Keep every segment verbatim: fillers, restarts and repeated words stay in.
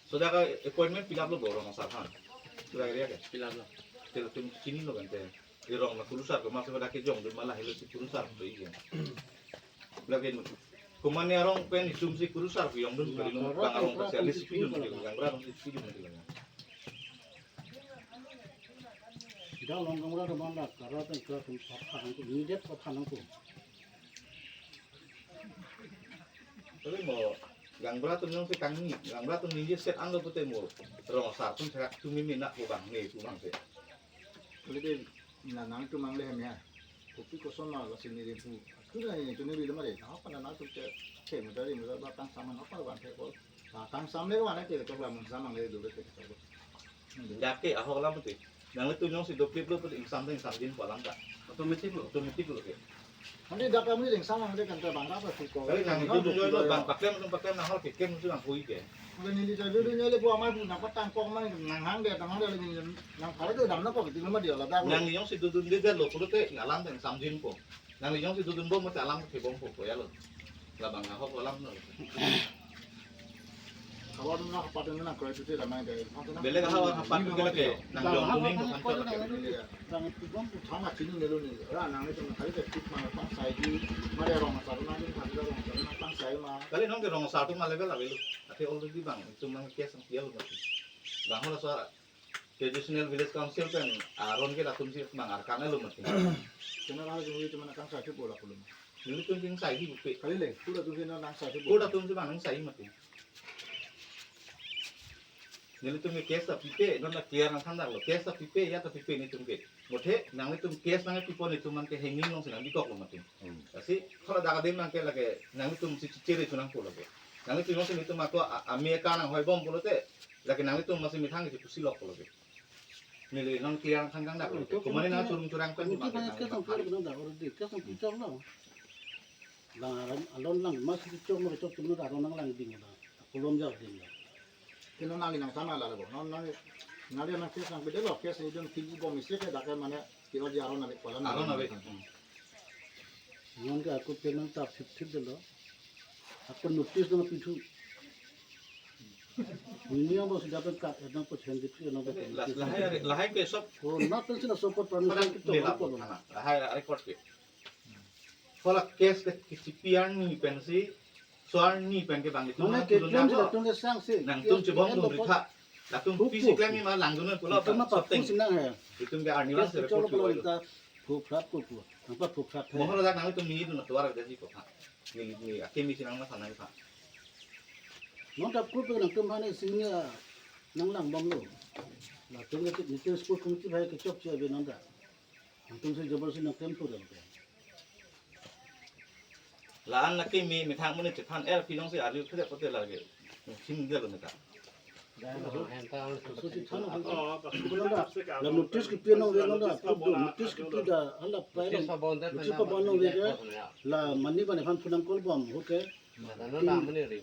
Soda ka appointment pilaplo bo rong asar aphan. Soda area ke. Pilaplo. Telo tum chinilo kan te. Irong na kurusar ko masih pada kejongdun ma lahelo si kurusar ko iya. Lagi nu. Komane arong pen itum si kurusar ko jongdun ko, bang arong kasi alis pidun ko, bang arong si pidun ko. Dak long kang rat mana, kara teng kara tum pha nangkok, ni det pha nangkok. Tapi mo, gaonbura atum jongsi kangni, gaonbura atum ningje set anlo pute mo, rong asar atum therak atum mimi na ko bang ne, ko bang se. Kali de, na nangtum mangle hem ya. Kopi koson ma lasi neli pu. Tu na neli tu neli lama de. Apa na nangtum ke, ke mudari mudar ba tang saman apa ban ke ko. Ah, tang sam le ko mana ke ko la mun samang le do ke ko. Dak ke ahok alam pute. Nanglitum jongsi dokliplo pute ingsam te ingsamjin pu alam ta. Automatic lo. Automatic lo ke. Nanti dak kami ingsam ang de kan ta bang apa sih ko. Kali nanglitum dunjoi lo bang paklem tum paklem nang hal keklem tum nang hui ke. Kalau neli ta dunjoi le bu amai bu nang patang kong mai nang hang de tang hang de le nang para de dam na ko ti ma dia la dak. Nangli jongsi dundunde lo pulote alam te ingsamjin po. Nangli jongsi dundunbom mate alam thebom po ko ya lo. Labang ahok alam no. Kawan na hapat na kroi tu la mai dai. Bele ka hawa hapat ke lake. Nang jong kuning ko kan lake. Bang tu bom tu thang a chini nelo ni. Ra nang ni tu kali ke tik ma tang sai di. Ma de rong asar na ni thang rong asar na tang sai ma. Kali nong ke rong asar atum ma level avelo. Ate already bang itum mang case ang pial mati. Bang hola sa traditional village council pen aron ke latum si bang arkan lo mati. Kena ra jong itu mana kang sai tu bola kulum. Nelitum ingsai hi bupe. Kali le, kuda tum si nang sai hi bu. Kuda tum si bang ingsai mati. Nelitum ke case ta pipe, non la clear nangthan dak lo. Case ta pipe, ya ta pipe nelitum ke. Muthe, nanglitum case nangpipo nelitum man ke hanging along si nangbikok lo mati. Hmm. Lasi, kalau dak adim nang ke lake, nanglitum si chere chunang pulo ke. Nanglitum along si nelitum ako a-, ame ka nang hoibom pulote, lake nanglitum masi methang si pusi lok pulo ke. Neli non clear nangthan kang dak lo. Komane nang churung churang pen. Mungkin banyak case nang pulo ke nang dak already, case nang pichok lo. Bang aron alon lang mas kechok mo kechok tum no aron nang lang ding la. Kulom jak ding la. Kino nang nang sama la bo. Non nang nang dia nang case nang bede lo case idun tiji bom isi ke dak ke mane kino di aron ave kolam. Aron ave. Hmm. Non ke ako pen nang tap thip thip de lo. Ako notice nang pithu. Ini yang bos dapat kat nang persen di nang. Lah, lahai, lahai ke sob. Oh, na pensi na sob permission kita. Lahai record ke. Hala case ke kisipi arni pensi, so arni pen ke bang itum. Mane ke claim si latum ke sang si. Nangtum chibom dum ritha. Latum pisi claim ma langdun pulo. Itum ma papu si nang he. Itum ke arni lang se report pulo. Pu prat ko pu. Nang pa pu prat he. Mohon dak nangtum ni dun tuar ke si ko ha. Ni ni akemi si nang ma sanang ha. Non ta pu pe nangtum hane sini nang langbom lo. Latum ke ni ke school committee bhai ke chok che be non ta. Nangtum si jabal si nang claim tu dam ke. La-an lake me methang mane chethan er phi jongsi arju khre pote lake. Sim dia lo meta. So si than. Oh, la notice kipi nang ve nang da, notice kipi da hala prai. Notice pabon nang ve ke. La mani bani phan phunang call bom hoke.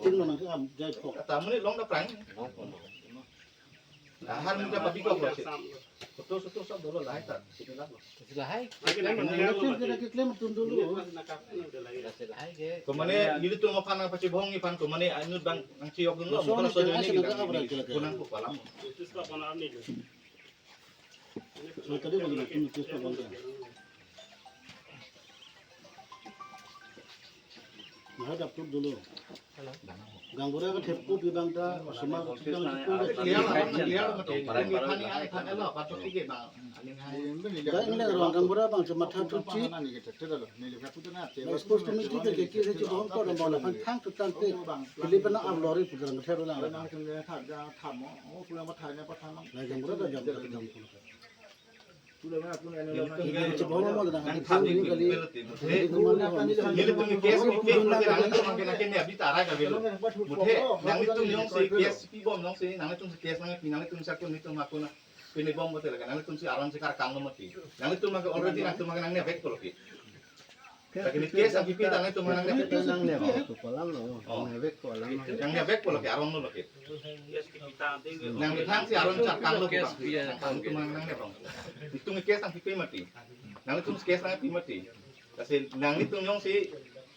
Tin nang ke am jai phok. Tamuni long da prang. Ahar muda papi ko ko se. Foto soto sob dolo lahai ta. Sini lah. Lahai. Kita ke claim tum dulu. Lahai ke. Komane nelitum aphan nang pachibong ni phan komane anu bang nang chiyok dun lo. Mukha so joni ni kunang ko palam. Tadi bagi itu notice pabon. Nah, dapur dulu. Gaonbura ke thepo pi bang ta, semar kita clear, clear, clear, betul. Ini thani ang thani lo, patut tiga bang. Bang ini ruang gaonbura bang cuma satu chip. Sports committee ke ke ke ke bang ko bang thang tu tang te. Pilih pena am lori putar ngeter ulang. Nah, gaonbura ta jam ta jam. Nelitum case ni pin pute nangtum ke nangke ne abita arai kavelo. Muthe nangtum jongsi case pibom jongsi nangtum si case nangpi nangtum si akun nelitum akun pini bom mati lagi nangtum si aron si karkang lo mati. Nangtum ke already nangtum ke nangne vek pulo ke. Lagi ni case nangpipe tang nangtum nangne vek. Nangne vek pulo ke aron lo ke. Nang methang si aron charkang lo bang. Nangtum nangne bang. Itum case nangpipe mati. Nangtum case nangpi mati. Lasi nanglitum jongsi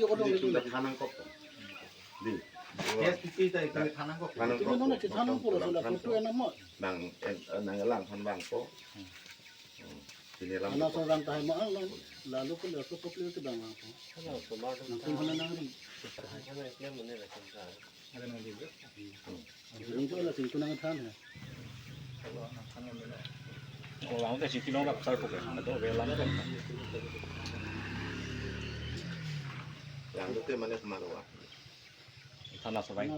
ke kodong. Ini itu sudah thanang kok. Di. Yes, itu itu itu thanang kok. Thanang kok. Itu mana thanang kok, sudah foto yang nama. Nang, eh, nang elang than bang kok. Hmm. Ini elang. Anak seorang tahan mahal, lalu ke lihat foto itu bang bang kok. Nang kum mana nang ri. Ring tu lah sing tu nang than ya. Orang tu sing tu nang rap sar pok ya. Ada belan kan. Yang tu mana kemarin wah. Thanang Sorbang.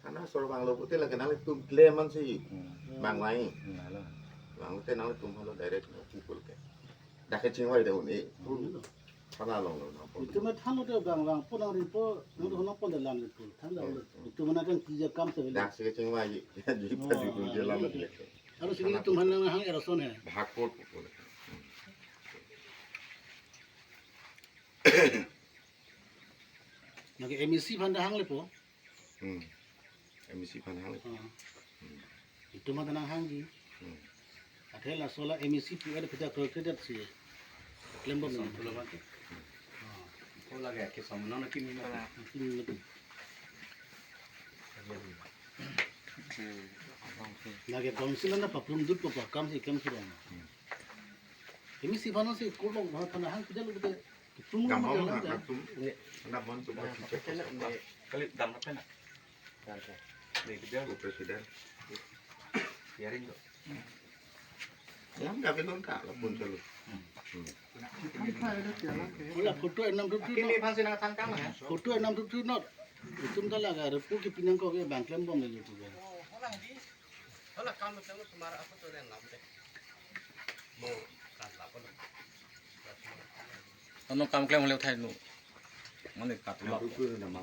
Thanang Sorbang lo pute lagi nanglitum claim man si. Hmm. Bang lain. Hmm, halo. Bang pute nanglitum halo direct pukul ke. Dak kechingvai dah un-e. Hmm. Thanang along lo na. Itum thanlo te bang bang pon nang ri po, nang tu nang pon dalam itu. Thanlo. Hmm. Itum mana kan kerja kam sebelah. Dak si kechingvai. Ya, di padu kunci lam le. Harus ini itum mana hang erason ya. Hakot pukul. Nang ke M E C aphan dah hang le po. Hmm. M E C aphan hang. Hmm. Hmm. Itum mata nang hangji. Hmm. Athe laso la M E C pu ada pita kredit si. Klembom. Sampulo mati. Hmm. Ko lagi ke sama nang kimi mati. Kimi mati. Lagi council na paplum dut ko pakam si klem sudah. Hmm. M E C aphan si kolong aphan hang pita lo pita. Gampang lah, langsung. Ini. Anak mon coba cek. Kali dam apa nak? Dam apa? Ini dia. Bu Presiden. Biarin kok. Yang nggak belum tak, lah pun selalu. Hmm. Wala photo enam tutu. Ini pasti nak tangkap ya. Photo enam tutu not. Itum ta laga repu ke pinang ko ke bang klembom le tu. Wala di. Wala kam tu semara apa tu yang lam deh. Mo kan apa tu. Ano kam klem le uthai nu. Mane kat lo. Itu nama.